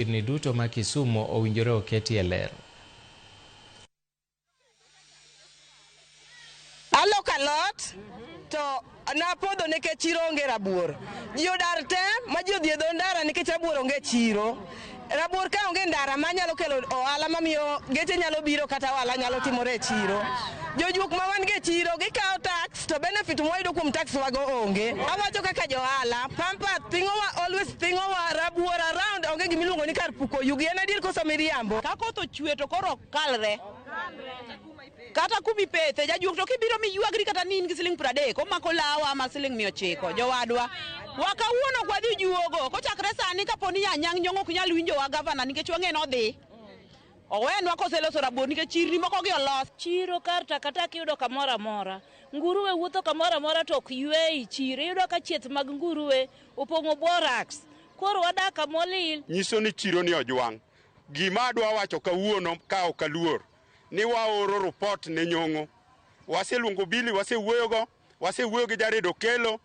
Chirni duto ma Kisumo owinjore oketie ler. Aloko alot to napodho nikech chiro onge rabuor. Ji odar te ma ji odhi e dho ndara nikech rabuor onge e chiro. Rabuor ka onge ndara manyalo kelo ohala mamiyo geche nyalo biro kata ohala nyalo timore e chiro. Jojuok ma wan go e chiro gikawo tax to benefit mwayudo kuom tax wago onge. Awacho kaka johala, pampa thing'owa always thing'owa rabuor around onge gimiluongo ni kar puko yugi. En adier koso miriambo? Ka koth ochwe to koro ok kalre. Kata kuma ipethe, jajuok to kibiro miywagri kata ni in gi siling 30, omako lawa ama siling 900, jowadwa. Wa kawuono ok wadhi juogo, kochakre sani kapo ni Anyang' Nyong'o ok nyal winjowa gavana nikech wang'e nodhi. Owenwa koseloso rabuor nikech chirni moko gi olos. Chiro kar takataka iyudo kamoro amora. Nguruwe wuotho kamoro amora to ok ywe ei chiro. Iyudo ka chieth mag nguruwe opong'o borax. Koro wadak kama olil. Nyiso ni chiro ni ojwang'. Gima adwa wacho kawuono ka ok aluor ni waoro report ne Nyong'o. Waseluongo Billy, wasewuoyogo, wasewuoyo gi Jared Okello.